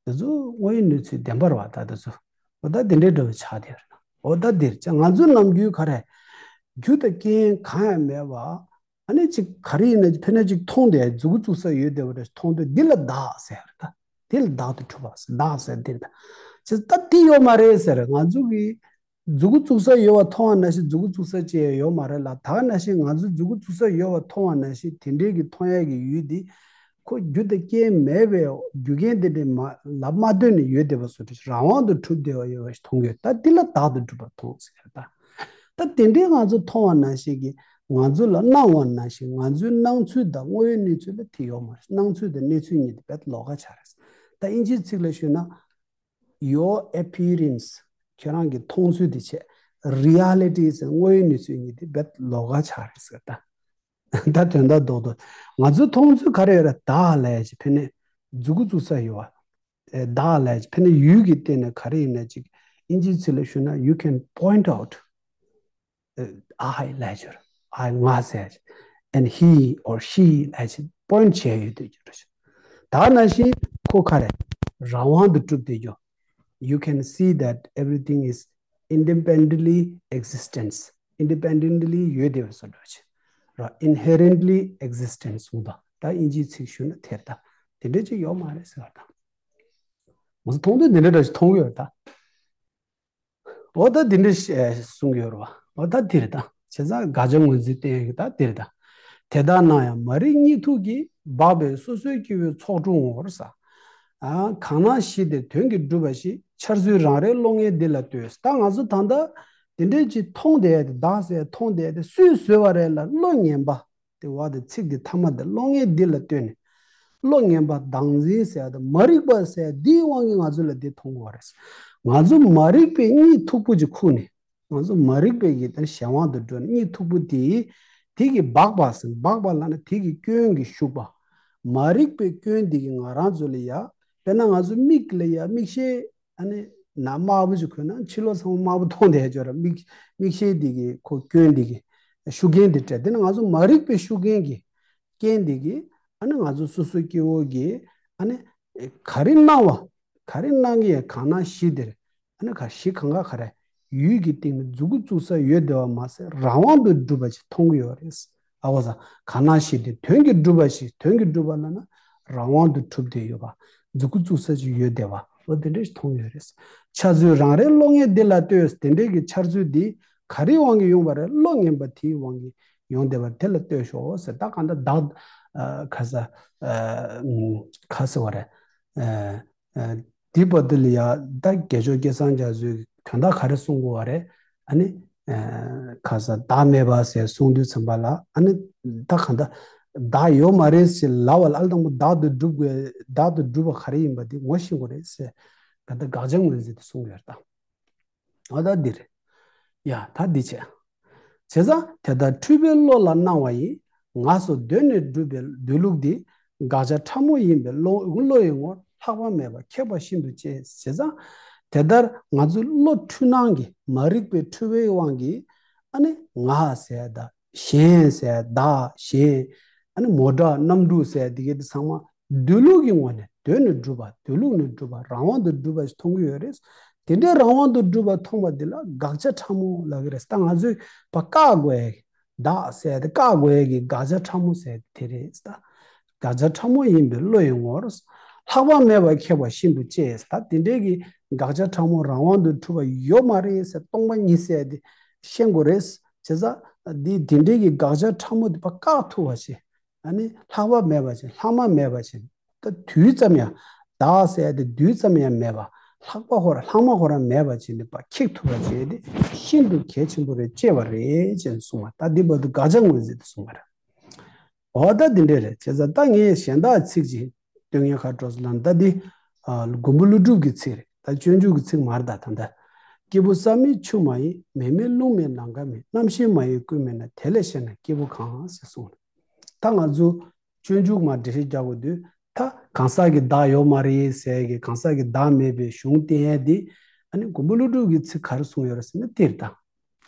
དེ་ཚོ་དངོས་ཡོད་གནས་ཚུལ་བདེན་པ་རེད་བ། ད་དེ་ཚོ། འོ་ད་དེ་འདྲའི་འདྲ་བོ་ཆགས་བསྡད་ཡོད་རེད། འོ་ད་འདིར་ཅག་ང་ཚོའི་ནམ་རྒྱུན་ག་རེ། རྒྱུ་དང་རྐྱེན་གང་ཡང་མེད་པ། ཨ་ནི་ཅིག་ག་རེ་ཡིན་ན་ཕན་ན་ཅིག་མཐོང་དེ་མཛུབ་གུ་བཙུགས་ས་ཡོད་བསྡད་པ་འདྲ་མཐོང་དུས། འདི་ལ་བདག་ཟེར་བ་རེད་ད། འདི་ལ་བདག་ཏུ་གྲུབ་པ་ཟེར། བདག་ཟེར་འདིར་ད། ཅི་ད་འདི་ཡོད་མ་རེད་ཟེར། ང་ཚོ་གི་མཛུབ་གུ་བཙུགས་ས་ཡོད་པ་མཐོང་བ་ནང་བཞིན་མཛུབ་གུ་བཙུགས་ས་ཅི་ཡང་ཡོད་མ་རེད་ལ། ད་ག་ནང་བཞིན་ང་ཚོས་མཛུབ་གུ་བཙུགས་ས་ཡོད་པ་མཐོང་བ་ནང་བཞིན་དེ་འདྲའི་གི་མཐོང་ཡ་གི་ཡུལ་འདི། ཁོ་རྒྱུ་དང་རྐྱེན་མེད་པའི་རྒྱུ་རྐྱེན་དེ་འདྲའི་མ་ལ་མ་ལྟོས་ནས་ཡོད་བསྡད་པ་བཟོ་འདྲ་ཞིག་རང་དབང་དུ་གྲུབ་བསྡད་པ་ཡོད་པ་ཞིག་མཐོང་གི་ཡོད། ད་འདི་ལ་བདག་ཏུ་གྲུབ་པ་མཐོང་ཟེར་ད། ད་དེ་འདྲའི་ང་ཚོ་མཐོང་བ་ནང་བཞིན་གྱི། ང་ཚོ་ལ་སྣང་བ་ནང་བཞིན། ང་ཚོའི་སྣང་ཚུལ་དང་དངོས་ཡོད་གནས་ཚུལ་ལ་དེ་ཡོད་མ་རེད། སྣང་ཚུལ་དང་གནས་ཚུལ་གཉིས་དེ་རྦད་ལོགས་ཀ་ཆགས་རེད། ད་དབྱིན་ཇིའི་ཚིག་ལ་ཞུས་ན། Your appearance. ཁྱེད་རང་གི་མཐོང་ཚུལ་དེ་བྱས། Reality ཟེར་དངོས་ཡོད་གནས་ཚུལ་གཉིས་དེ་རྦད་ལོགས་ཀ་ཆགས་རེད་ཟེར་ད། ད་དོན་དག་རྡོག་རྡོག་ང་ཚོའི་མཐོང་ཚུལ་ག་རེ་ཡོད་རེད། བདག་ལབ་ཡ་ཅིག་ཕན་ནས་མཛུབ་གུ་བཙུགས་ས་ཡོད་པ། ཨེ། བདག་ལབ་ཡ་ཅིག་ཕན་ནས་ཡུལ་གྱི་སྟེང་ནས་ག་རེ་ཡིན་ན་ཅིག་དབྱིན་ཇིའི་ཚིག་ལ་ཞུས་ན། You can point out. I ལབ་ཡ་ཅིག་ཡོད་རེད། I ང་ཟེར་ཡ་ཅིག and he or she ལབ་ཡ་ཅིག་པོའིན་ཊི་བྱས་ཡོད་དུས་ཅིག་རེད། ད་ནང་བཞིན་ཁོ་ག་རེ་རང་དབང་དུ་གྲུབ་བསྡད་རྒྱུ། You can see that everything is independently existence. Independently ཡོད་བསྡད་པ་བཟོ་འདྲ་ཅིག་ར། Inherently existence ཟེར་བ། ད་དབྱིན་ཇིའི་ཚིག་ཞུས་ན་དེ་རེད་ད། དེ་འདྲ་ཅིག་ཡོད་མ་རེད་ཟེར་བ་ད། ང་ཚོ་མཐོང་དུས་འདི་འདྲ་འདྲ་ཞིག་མཐོང་གི་ཡོད་རེད་ད། འོ་ད་འདི་འདྲ་ཞིག་གསུང་གི་ཡོད་རེད་བ། འོ་ད་འདི་རེད་ད། བྱས་ཙང་དགག་བྱ་ངོས་འཛིན་བསྟན་ཡག་གི་ད་འདི་རེད་ད། དེ་ལྟར་སྣང་ཡང་མ་རིག་གཉིད་འཐུག་གིས། སྦགས་པའི་སོ་སོའི་སྐྱེ་བོའི་ཚོགས་དྲུག་ངོར་ཟེར། ཨ། གང་སྣང་བཞི་དེ་དོན་གྱིས་གྲུབ་པ་ཞིག་འཆར་ཚུལ་རང་རེའི་བློ་ངན་འདི་ལ་ལྟོས། ད་ང་ཚོ་ད་ལྟ་འདི་འདྲ་ཅིག་མཐོང་བསྡད་དེ། བདག་ཟེར་མཐོང་བསྡད་དེ། སུས་བཟོས་པ་རེད་ལབ་བློ་ངན་པ། དེ་བ་དེ་ཚིག་དེ་ཐ་མ་དེ་བློ་ངན་འདི་ལ་ལྟོས་ནས། བློ་ངན་པ་བདག་འཛིན་ཟེར་ཡ་དེ་མ་རིག་པ་ཟེར་ཡ་འདིའི་དབང་གིས་ང་ཚོ་ལ་འདི་མཐོང་དགོས་པ་རེད། ང་ཚོ་མ་རིག་པའི་གཉིད་མཐུག་པོ་ཅིག་ཁུག་ནས། ང་ཚོ་མ་རིག་པའི་གི་དེ་གཞན་དབང་དུ་འགྲོ་ནས་གཉིད་མཐུག་པོ་དེ། དེ་གི་སྦགས་པ་ཟེར། སྦགས་པ་ལབ་ན་དེ་གི་སྐྱོན་གྱིས་ཞུགས་པ། མ་རིག་པའི་སྐྱོན་འདི་གིས་ང་རང་ཚོ་ལ་ཡ། དཔེར་ན་ང་ཚོ་མིག་ལ་ཡ་མིག་ཤེལ། ཨ་ནི་ན་དམར་པོ་ཅིག་གོན་ན་ཕྱི་ལོགས་ཚང་མ་དམར་པོ་མཐོང་བསྡད་ཡ་ཅིག་ཡོད་རེད། མིག་མིག་ཤེལ་འདི་གི་ཁོ་སྐྱོན་འདི་གི་ཤུགས་རྐྱེན་འདི་སྤྲད། དེ་ནི་ང་ཚོ་མ་རིག་པའི་ཤུགས་རྐྱེན་གྱི་རྐྱེན་འདི་གི། ཨ་ནི་ང་ཚོ་སོ་སོའི་སྐྱེ་བོ་གི། ཨ་ནི་ག་རེ་སྣང་བ། ག་རེ་སྣང་གི་ཡ། གང་སྣང་བཞི་དེར། ཨ་ནི་ག་བཞི་གང་ག་ག་རེ། ཡུལ་གྱི་སྟེང་ནས་མཛུབ་གུ་བཙུགས་ས་ཡོད་བསྡད་པ་མ་ཟད། རང་དབང་དུ་གྲུབ་པ་ཞིག་མཐོང་གི་ཡོད་རེད། ཨ་གོ་ས། གང་སྣང་བཞི་དེ་དོན་གྱིས་གྲུབ་པ་ཞིག་དོན་གྱིས་གྲུབ་པ་ལབ་ན་རང་དབང་དུ་གྲུབ་བསྡད་ཡོད་པ། མཛུབ་གུ་བཙུགས་ས་ཅིག་ཡོད་བསྡད་པ། འོ་དེ་འདྲ་ཞིག་མཐོང་ཡོད་རེད། འཆར་ཚུལ་རང་རེའི་བློ་ངན་འདི་ལ་ལྟོས། དེ་འདྲའི་གི་འཆར་ཚུལ་འདི་ག་རེའི་དབང་གིས་ཡོང་བ་རེད། བློ་ངན་པ་དེའི་དབང་གིས་ཡོང་བསྡད་པ་དེ་ལ་ལྟོས་ཤོག་ཟེར། ད་གང་ལྟར་བདག་ཨ་ག་ས་ཨ་ཨུམ་ག་ཟེར་བ་རེད། ཨ་ཨ་འདི་བར་དུ་ལ་ཡ་ད་རྒྱལ་མཆོག་སྐལ་བཟང་རྒྱ་མཚོས་དོན་དག་ག་རེ་གསུང་དགོས་བ་རེད། ཨ་ནི་ཨ་ག་ས་བདག་མེད་པ་ཟེར་གསུང་དུས་ཙམ་པ་ལ། ཨ་ནི་ད་གང་ལྟར་བདག་ཡོད་མ་རེད་ཟེར་ལབ་པ་ལ། ཨ་ལ་དང་པོ་བདག་ཏུ་སྒྲུབ་དགོས། བདག་ཏུ་སྒྲུབ་པ་ག་རེ་ཡིན་པ་འདི་ངོ་ཤེས་དགོས་རེད་ཟེར། གང་ལྟར་དགག་བྱ་ངོས་འཛིན་དེ་གསུང་གི་ཡོད་རེད་ད། འོ་ད་འདི་རེད། ཡ་ད་འདི་བྱས། བྱས་ཙང་དེ་ལྟར་འཁྲུལ་པའི་བློ་ལ་སྣང་བ་ཡིས། ངག་སོགས་གདོད་ནས་སྒྲུབ་པའི་སྡོད་ལུགས་འདི། དགག་བྱ་ཕྲ་མོ་ཡིན་པས་བློ་བློ་ཡི་ངོར་ལྷག་པ་མེད་པར་ཁེགས་པ་ཤིན་ཏུ་གཅེས། བྱས་ཙང་དེ་ལྟར་ང་ཚོའི་བློ་འཁྲུལ་སྣང་གི་མ་རིག་པའི་འཁྲུལ་པའི་དབང་གིས། ཨ་ནི་ང་ཟེར་ཡ་ད། གཞན་ཟེར་ཡ། བདག་གཞན། ཨ་ནི་མོ་ཊ་གནམ་གྲུ་ཟེར་ཡ་འདི་གའི་འདི་ཚང་མ་སྡོད་ལུགས་ཀྱི་ངོས་ནས། གདོད་ནས་གྲུབ་པ། སྡོད་ལུགས་ནས་གྲུབ་པ། རང་དབང་དུ་གྲུབ་པ་ཞིག་མཐོང་གི་ཡོད་རེད། དེ་འདྲའི་རང་དབང་དུ་གྲུབ་པ་མཐོང་བ་འདི་ལ་དགག་བྱ་ཕྲ་མོ་ལབ་ཀྱི་རེད། ད་ང་ཚོས་ཕར་བཀག་དགོས་ཡ་གི། བདག་ཟེར་ཡ་དེ་བཀག་དགོས་ཡ་གི་དགག་བྱ་ཕྲ་མོ་ཟེར་ཡ་དེ་རེད་ད། དགག་བྱ་ཕྲ་མོ་ཡིན་པས་བློ་ཡི་ངོར། ལྷག་པ་མེད་པར་ཁེགས་པ་ཤིན་ཏུ་གཅེས། ད་དེ་འདྲའི་གི་དགག་བྱ་ཕྲ་མོ་རང་དབང་དུ་གྲུབ་པ་ཡོད་མ་རེད་ཟེར། སྟོང་པ་ཉིད་ཟེར་ཡ་དེ་ཤེས་དགོས་རེད། བྱས་ཙང་འདི་དེ་འདྲའི་གི་དགག་བྱ་ཕྲ་མོ་དེ་ཕར་བཀག་ཐུབ་པ་བྱེད། ཨ་ནི་ལྷག་པ་མེད་པ་བྱེད། ལྷག་མ་མེད་པ་བྱེད། ད་དུས་ཙམ་ཡང་། བདག་ཟེར་ཡ་དེ་དུས་ཙམ་ཡང་མེད་པ། ལྷག་པ་ཧོར་ལྷག་མ་ཧོར་མེད་པ་བྱེད་ནས་ཕར་ཁེགས་ཐུབ་པ་བྱེད་དེ་ཤིན་ཏུ་གལ་ཆེན་པོ་རེད། གཅེས་པ་རེད་ཅེས་གསུངས་པ། ད་འདི་བར་དུ་དགག་བྱ་ངོས་འཛིན་དེ་གསུངས་པ་རེད། འོ་ད་འདི་འདྲ་རེད། བྱས་ཙང་ད་ངས་གཞན་དག་ཚིག་ཅིག་སྟོན་ངེས་ཁ་འགྲོ་སོང་ལ། ད་འདི་ཨ་མགོན་པོ་ཀླུ་སྒྲུབ་ཀྱི་ཚིག་རེད། ད་སྤྱོད་འཇུག་གི་ཚིག་མ་རེད་ད། ད་ལྟ་སྐྱེས་བུ་ས་མེད་ཆུ་མ་ཡིན། མེ་མེད་རླུང་མེད་ནམ་མཁའ་མེད། རྣམ་ཤེས་མ་ཡིན་ཀུན་མེད་ན། དེ་ལས་གཞན་ན་སྐྱེས་བུ་གང་ཟེར་གསུངས་རེད། ད་ང་ཚོ་སྤྱོད་འཇུག་མར་འགྲེལ་བཤད་རྒྱག་དགོས་དུས། ད་གང་ཟག་གི་བདག་ཡོད་མ་རེད་ཟེར་གི། གང་ཟག་གི་བདག་མེད་པའི་གཞུང་བསྟན་ཡས་འདི། ཨ་ནི་མགོན་པོ་ཀླུ་སྒྲུབ་ཀྱི་ཚིག་ག་རེ་གསུངས་ཡོད་རེད་ཟེར་ན་དེ་རེད་ད།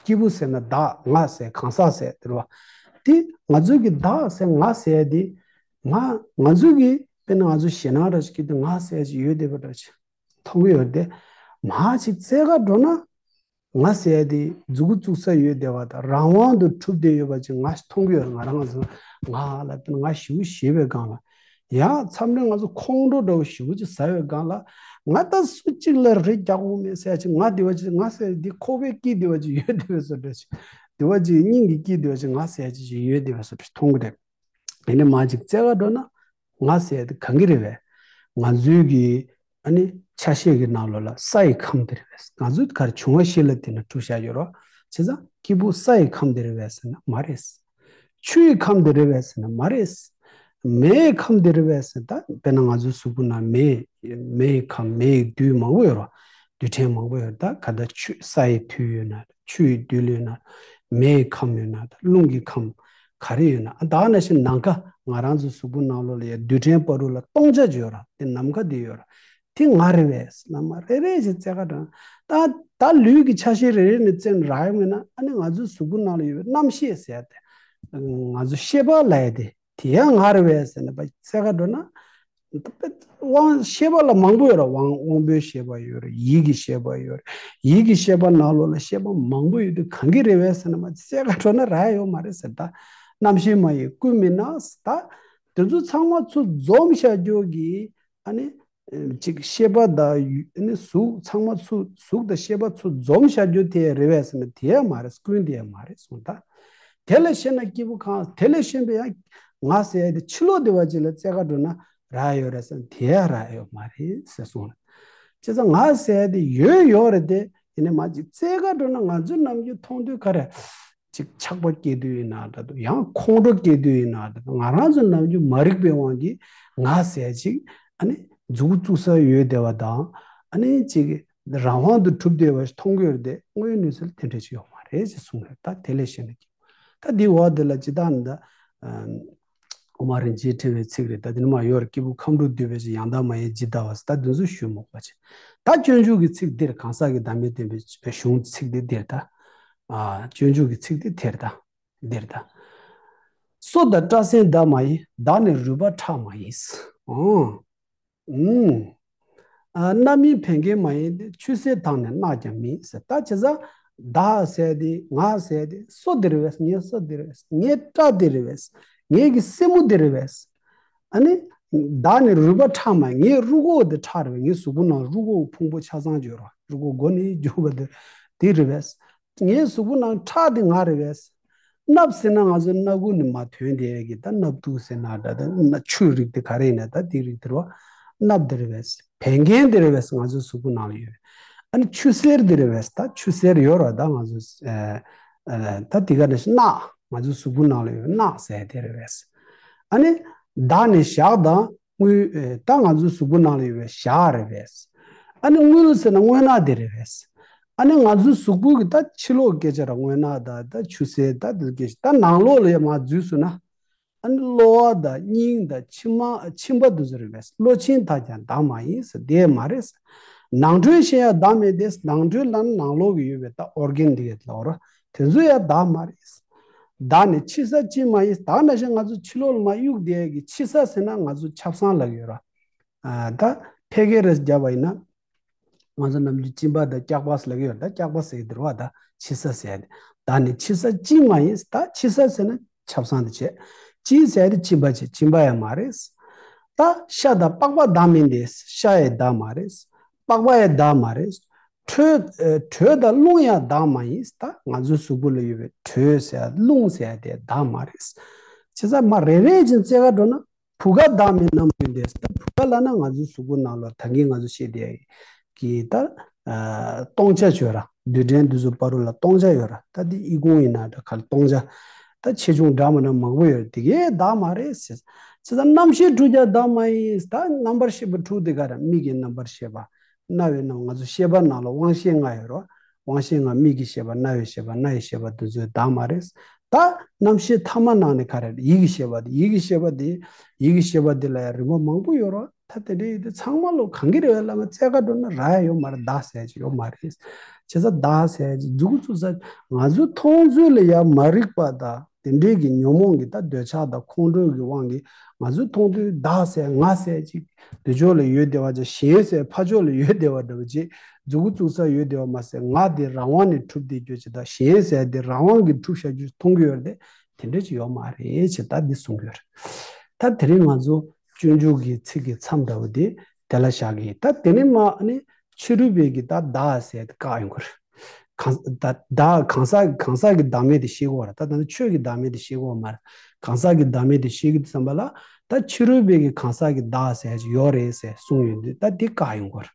སྐྱེས་བུ་ཟེར་ན་བདག་ང་ཟེར་གང་ཟག་ཟེར་དེ་རེད་བ། དེ་ང་ཚོའི་གི་བདག་ཟེར་ང་ཟེར་དེ། ང་ང་ཚོའི་གི་དཔེར་ན་ང་ཚོ་ཞེད་སྣང་འདྲ་ཞིག་སྐྱེས་དུས་ང་ཟེར་ཞིག་ཡོད་བསྡད་པ་འདྲ་ཞིག་མཐོང་གི་ཡོད་རེད་དེ། མར་ཅིག་བཙལ་ག་འགྲོ་ན། ང་ཟེར་ཡ་དེ་མཛུབ་གུ་བཙུགས་ས་ཡོད་བསྡད་པ་དང་། རང་དབང་དུ་གྲུབ་བསྡད་ཡོད་པ་ཅིག་ང་མཐོང་གི་ཡོད། ང་རང་ཚོ་ང་ལ་དེ་ང་ཞེ་པོ་ཞེད་པའི་སྒང་ལ། ཡང་མཚམས་རེ་ང་ཚོ་ཁོང་ཁྲོ་འདྲ་བོ་ཞེ་པོ་ཅིག་ཟ་བའི་སྒང་ལ། ང་ད་སུ་གཅིག་ལ་རེ་རྒྱག་དགོས་མེད་ཟེར་ཡ་ཅིག་ང་བདེ་བ་ཅིག་ང་ཟེར་ཡ་དེ་ཁོག་པའི་དཀྱིལ་བདེ་བ་ཅིག་ཡོད་བསྡད་པའི་བཟོ་འདྲ་ཅིག་བདེ་བ་ཅིག་སྙིང་གི་དཀྱིལ་བདེ་བ་ཅིག་ང་ཟེར་ཡ་ཅིག་ཅིག་ཡོད་བསྡད་པའི་བཟོ་འདྲ་ཅིག་མཐོང་གི་རེད། ཡིན་ནའི་མར་ཅིག་བཙལ་ག་འགྲོ་ན། ང་ཟེར་ཡ་དེ་གང་གི་རེད་བས། ང་ཚོའི་གི་ཨ་ནི་ཆ་ཤས་ཀྱི་ནང་ལོགས་ལ་ས་ཡི་ཁམས་དེ་རེད་བས། ང་ཚོའི་གར་འབྱུང་བ་བཞི་ལ་དེ་ནི་གྲུབ་བཞག་ཡོད་རོ། བྱས་ཙང་སྐྱེས་བུ་ས་ཡི་ཁམས་དེ་རེད་བས་ཟེར་ན་མ་རེད། ཆུ་ཡི་ཁམས་དེ་རེད་བས་ཟེར་ན་མ་རེད། མེ་ཡི་ཁམས་དེ་རེད་བས་ཟེར། ད་དཔེར་ན་ང་ཚོའི་གཟུགས་པོ་ནང་མེ། མེ་ཡི་ཁམས། མེ་ཡི་རྡུལ་མང་པོ་ཡོད་རོ། རྡུལ་ཕྲན་མང་པོ་ཡོད་རོ། ད་ག་ད་ཆུ་ས་ཡི་རྡུལ་ཡོད་ན། ཆུ་ཡི་རྡུལ་ཡོད་ན། མེ་ཡི་ཁམས་ཡོད་ན། རླུང་གི་ཁམས་ག་རེ་ཡོད་ན། ད་ནང་བཞིན་ནམ་མཁའ། ང་རང་ཚོའི་གཟུགས་པོ་ནང་ལོགས་ལ་ཡ་རྡུལ་ཕྲན་བར་དུ་ལ་སྟོང་ཆ་ཅིག་ཡོད་ར། དེ་ནམ་མཁའ་དེ་ཡོད་ར། དེ་ང་རེད་པས་ཟེར་ན་མ་རེ་རེ་བཞིན་རྩལ་ཁ་འགྲོ་ན། ད་ད་ལུས་ཀྱི་ཆ་ཤས་རེ་རེ་ནས་བཙལ་རག་ཡོང་ན། ཨ་ནི་ང་ཚོའི་གཟུགས་པོ་ནང་ལ་ཡོད་པའི་རྣམ་ཤེས་ཟེར་ཏེ། ང་ཚོ་ཤེས་པ་ལབ་ཡ་དེ། དེ་ཡང་ང་རེད་པས་ཟེར་ན་པ་རྩལ་ཁ་འགྲོ་ན། དབང་ཤེས་པ་ལ་མང་པོ་ཡོད་ར། དབང་དབང་པོའི་ཤེས་པ་ཡོད་ར། ཡིད་ཀྱི་ཤེས་པ་ཡོད་ར། ཡིད་ཀྱི་ཤེས་པ་ནང་ལོགས་ལ་ཤེས་པ་མང་པོ་ཡོད་དུས་གང་གི་རེད་པས་ཟེར་ན་མ་རྩལ་ཁ་འགྲོ་ན་རག་ཡ་ཡོད་མ་རེད་ཟེར། ད་རྣམ་ཤེས་མ་ཡིན་ཀུན་མིན་ན་ཟེར། ད་དེ་ཚོ་ཚང་མ་ཚུར་འཛོམས་བཞག་རྒྱུ་གི་ཨ་ནི། ཅིག་ཤེས་པ་དང་ཡུལ་ནི་གཟུགས་ཚང་མ་ཚུར་གཟུགས་དང་ཤེས་པ་ཚུར་འཛོམས་བཞག་རྒྱུ་དེ་རེད་པས་ཟེར་ན་དེ་ཡང་མ་རེད། ཀུན་དེ་ཡང་མ་རེད་གསུངས། ད་དེ་ལས་ཤེས་ན་སྐྱེས་བུ་གང་། དེ་ལས་ཤེས་པ་ཡང་ང་ཟེར་ཡ་དེ་ཕྱི་ལོགས་སྡེ་བ་ཅིག་ལ་རྩལ་ཁ་འགྲོ་ན་རག་ཡོད་རེད་ཟེར་ན་དེ་ཡང་རག་ཡོད་མ་རེད་ཟེར་གསུངས། བྱས་ཙང་ང་ཟེར་ཡ་དེ་ཡོད་ཡོད་རེད་དེ། ཡིན་ནའི་མ་ཅིག་རྩལ་ཁ་འགྲོ་ན་ང་ཚོའི་ནམ་རྒྱུན་མཐོང་དུས་ག་རེ། ཅིག་ཆགས་པ་སྐྱེ་དུས་ཡིན་ན་འདྲ་འདུག་ཡང་ཁོང་ཁྲོ་སྐྱེ་དུས་ཡིན་ན་འདྲ་འདུག་ང་རང་ཚོ་ནམ་རྒྱུན་མ་རིག་པའི་དབང་གིས་ང་ཟེར་ཅིག་ཨ་ནི་མཛུབ་གུ་བཙུགས་ས་ཡོད་བསྡད་པ་དང་། ཨ་ནི་ཅིག་རང་དབང་དུ་གྲུབ་བསྡད་པ་ཞིག་མཐོང་གི་ཡོད་རེད་དེ། དངོས་ཡོད་གནས་ཚུལ་དེ་འདྲ་ཞིག་ཡོད་མ་རེད་ཅེས་གསུངས་རེད། ད་དེ་ལས་ཤེས་ན་སྐྱེ། ད་འདི་འོག་འདི་ལ་ཇི་ལྟར་ན་ད། ཨོ་མ་རིན་ཆེན་ཕྲེང་བའི་ཚིག་རེད། ད་འདི་ནི་མ་ཡོར་སྐྱེས་བུ་ཁམས་དྲུག་འདུས་པའི་ཕྱིར། ཡང་དག་མ་ཡིན་ཇི་ལྟ་བ་ཟེར། ད་འདི་ཚོ་ཞུ་མོག་པ་ཆེ། ད་སྤྱོད་འཇུག་གི་ཚིག་འདིར་གང་ཟག་གི་བདག་མེད་བསྟན་པའི་གཞུང་ཚིག་འདི་འདིར་ད། ཨ་སྤྱོད་འཇུག་གི་ཚིག་འདི་དེར་ད། འདིར་ད། སོ་དང་སྐྲ་སེན་འདབ་མ་ཡིན། བདག་ནི་རུས་པ་ཁྲག་མ་ཡིན། ཨོ། ཨུམ། ཨ་རྣམ་སྨིན་བད་ཀན་མ་ཡིན་ཏེ། ཆུ་སེར་དང་ནི་རྣག་ཀྱང་མིན་ཟེར། ད་བྱས་ཙང་བདག་ཟེར་དེ་ང་ཟེར་དེ་སོ་དེ་རེད་པས། ངའི་སོ་དེ་རེད་པས། ངའི་སྐྲ་དེ་རེད་པས། ངའི་གི་སེན་མོ་དེ་རེད་པས། ཨ་ནི་བདག་ནི་རུས་པ་ཁྲག་མ། ངའི་རུས་ཁོག་དེ་ཁྲག་རེད་པས། ངའི་གཟུགས་པོ་ནང་རུས་ཁོག་ཕུང་པོ་ཆ་ཚང་ཡོད་རེད་པ། རུས་ཁོག་མགོ་ནས་མཇུག་བར་དུ་དེ་རེད་པས། ངའི་གཟུགས་པོ་ནང་ཁྲག་དེ་ང་རེད་པས། སྣབས་ཟེར་ན་ང་ཚོ་སྣ་ཁུག་ནས་མར་ཐོན་བསྡད་ཀྱི་ད་སྣབས་ཐུག་ཟེར་ན་འདྲ། ད་སྣ་ཆུའི་རིགས་དེ་ག་རེ་ཡིན་ན་ད་དེའི་རིགས་དེ་རེད་པ། སྣབས་དེ་རེད་པས། བད་ཀན་དེ་རེད་པས། ང་ཚོའི་གཟུགས་པོ་ནང་ལ་ཡོད། ཨ་ནི་ཆུ་སེར་དེ་རེད་པས། ད་ཆུ་སེར་ཡོད་རེད་པ། ད་ང་ཚོ་ཨ་ཨ་ད་དེ་ག་ནས་རྣག་ང་ཚོའི་གཟུགས་པོ་ནང་ལ་ཡོད་པའི་རྣག་ཟེར་དེ་རེད་པས། ཨ་ནི་བདག་ནི་ཞག་དང་། དངུལ། ཨེ་ད་ང་ཚོའི་གཟུགས་པོ་ནང་ལ་ཡོད་པའི་ཞག་རེད་པས། ཨ་ནི་དངུལ་ཟེར་ན་རྔུལ་ནག་དེ་རེད་པས། ཨ་ནི་ང་ཚོའི་གཟུགས་པོ་གི་ད་ཕྱི་ལོགས་སྐད་ཆ་ར་རྔུལ་ནག་དང་ད་ཆུ་སེར་ད་དེ་སྐད་ཆ། ད་ནང་ལོགས་ལ་ཡ་མར་འཛུལ་སོང་ན། ཨ་ནི་གློ་བ་དང་སྙིང་དང་མཆིལ་མ་མཆིན་པ་དེ་ཚོ་རེད་པས། གློ་མཆིན་དག་ཀྱང་བདག་མ་ཡིན་ཟེར་དེ་མ་རེད། ནང་ཁྲོལ་ཞེས་ཡང་བདག་མེད་དེ། ནང་ཁྲོལ་ལ་ནང་ལོགས་ཀྱི་ཡོད་པའི་ད་ཨོར་གན་འདི་ག་ལ་འོ་ར། དེ་ཚོ་ཡང་བདག་མ་རེད། བདག་ནི་ཕྱི་ས་གཅིན་མ་ཡིན། ད་ནང་བཞིན་ང་ཚོ་ཕྱི་ལོགས་ལ་མར་གཡུག་བསྡད་ཀྱི་ཕྱི་ས་ཟེར་ན་ང་ཚོ་ཆབ་གསང་ལབ་ཀྱི་ཡོད་ར། ཨ་ད་ཕལ་སྐད་ར་བརྒྱབ་པ་ཡིན་ན། ང་ཚོ་ནམ་རྒྱུན་གཅིན་པ་དང་སྐྱག་པ་ཟེར་ལབ་ཀྱི་ཡོད་ར། ད་སྐྱག་པ་ཟེར་གྱི་འདུག་ར་བ། ད་ཕྱི་ས་ཟེར་ཡ་དེ། བདག་ནི་ཕྱི་ས་གཅིན་མ་ཡིན། ད་ཕྱི་ས་ཟེར་ན་ཆབ་གསང་དེ་བྱས། གཅིན་ཟེར་ཡ་དེ་གཅིན་པ་བྱས། གཅིན་པ་ཡང་མ་རེད། ད་ཤ་དང་པགས་པ་བདག་མིན་ཏེ། ཤ་ཡང་བདག་མ་རེད། པགས་པ་ཡང་བདག་མ་རེད། དྲོད། ཨེ་དྲོད་དང་རླུང་ཡང་བདག་མ་ཡིན། ད་ང་ཚོའི་གཟུགས་པོ་ལ་ཡོད་པའི་དྲོད་ཟེར་ཡ་རླུང་ཟེར་ཡ་དེ་བདག་མ་རེད། བྱས་ཙང་མར་རེ་རེ་བཞིན་རྩལ་ཁ་འགྲོ་ན། བུ་ག་བདག་མེད་རྣམ་ཀུན་ཏེ། ད་བུ་ག་ལབ་ན་ང་ཚོའི་གཟུགས་པོ་ནང་ལ་ད་གིན་ང་ཚོ་བཤད་བསྡད་ཀྱི་ད་ཨ་སྟོང་ཆ་ཡོད་ར། རྡུལ་ཕྲན་འདི་ཚོ་བར་དུ་ལ་སྟོང་ཆ་ཡོད་ར། ད་འདི་ཨི་ཁུང་ཡིན་ན་འདྲ། ག་ལ་སྟོང་ཆ། ད་ཆེ་ཆུང་འདྲ་མི་འདྲ་མང་པོ་ཡོད་ར། དེ་གས་བདག་མ་རེད་ཟེར། བྱས་ཙང་རྣམ་ཤེས་དྲུག་ཀྱང་བདག་མ་ཡིན། ད་རྣམ་པར་ཤེས་པ་དྲུག་དེ་ག་ར། མིག་གི་རྣམ་པར་ཤེས་པ། རྣ་བའི་རྣམ། ང་ཚོ་ཤེས་པ་ནང་ལ་དབང་ཤེས་ལྔ་ཡོད་ར། དབང་ཤེས་ལྔ། མིག་གི་ཤེས་པ། རྣ་བའི་ཤེས་པ། སྣ་ཡི་ཤེས་པ་འདི་ཚོའི་བདག་མ་རེད། ད་རྣམ་ཤེས་ཐ་མ་ནང་ནས་ག་རེ་རེད། ཡིད་ཀྱི་ཤེས་པ་དེ། ཡིད་ཀྱི་ཤེས་པ་དེ། ཡིད་ཀྱི་ཤེས་པ་དེ་ལ་ཡང་རིམ་པ་མང་པོ་ཡོད་རེད། ད་དེ་འདྲ་ཡོད་དུས་ཚང་མ་ལོ་གང་གི་རེད་བས་ལབ་ན་རྩལ་ཁ་འགྲོ་ན་རག་ཡ་ཡོད་མ་རེད། བདག་ཟེར་ཅིག་ཡོད་མ་རེད། བྱས་ཙང་བདག་ཟེར་ཅིག་མཛུབ་གུ་བཙུགས་ས། ང་ཚོའི་མཐོང་ཚུལ་ལ་ཡང་མ་རིག་པ་དང་དེ་འདྲའི་གི་ཉོན་མོངས་ཀྱི་ད་འདོད་ཆགས་དང་ཁོང་ཁྲོ་གི་དབང་གིས་ང་ཚོའི་མཐོང་ཚུལ་བདག་ཟེར་ང་ཟེར་ཅིག་དེ་ཕྱོགས་ལ་ཡོད་བསྡད་པ་ཅིག་གཞན་ཟེར་ཕར་ཕྱོགས་ལ་ཡོད་བསྡད་པ་འདྲ་བོ་ཅིག་མཛུབ་གུ་བཙུགས་ས་ཡོད་བསྡད་པ་མ་ཟད། ང་དེ་རང་དབང་ནས་གྲུབ་བསྡད་རྒྱུ་ཅིག་དང་། གཞན་ཟེར་དེ་རང་དབང་གིས་གྲུབ་བཞག་རྒྱུ་མཐོང་གི་ཡོད་རེད་དེ། དེ་འདྲ་ཅིག་ཡོད་མ་རེད་ཅེས་ད་འདི་གསུང་གི་ཡོད་རེད། ད་དེ་རིང་ང་ཚོ་སྤྱོད་འཇུག་གི་ཚིག་གི་མཚམས་འདྲ་བོ་དེ་དེ་ལ་བཞག་གི། ད་དེ་ནས་མར་ཨ་ནི་ཕྱི་རོལ་པའི་གི་ད་བདག་ཟེར་དེ་བཀག་ཡོང་གི་རེད། གང་ད་བདག་གང་ཟག་གང་ཟག་གི་བདག་མེད་དེ་ཤེས་དགོས་རེད། ད་ད་ནི་ཆོས་ཀྱི་བདག་མེད་དེ་ཤེས་དགོས་མ་རེད། གང་ཟག་གི་བདག་མེད་དེ་ཤེས་ཀྱི་འདུག་བསམ་པ་ལ། ད་ཕྱི་རོལ་པའི་གི་གང་ཟག་གི་བདག་ཟེར་ཅིག་ཡོད་རེད་ཟེར་གསུངས་ཡོང་དུས། ད་འདི་བཀག་ཡོང་དགོས་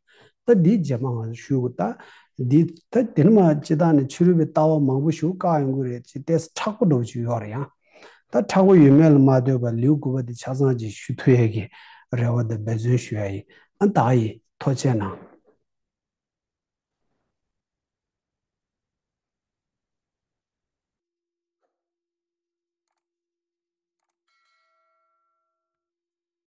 རེད། ད་འདི་རྗེས་མ་ང་ཚོ་ཞུ་དགོས། ད་འདི་ད་དེ་ནི་མ་སྤྱིར་བཏང་ནས་ཕྱི་རོལ་པའི་ལྟ་བ་མང་པོ་ཞིག་བཀག་ཡོང་གི་རེད་ཅེས་ཏོག་ཙམ་མཁྲེགས་པོ་འདྲ་བོ་ཅིག་ཡོད་རེད་ཡང་། ད་མཁྲེགས་པོ་ཡོད་མེད་ལ་མ་ལྟོས་པར་ལེའུ་དགུ་པ་འདི་ཆ་ཚང་ཅིག་ཞུ་ཐུབ་ཡས་ཀྱི་རེ་བ་དང་འབད་བརྩོན་ཞུ་ཡ་ཡིན། ཨ་ད་ཡིན། ཐུགས་རྗེ་གནང་།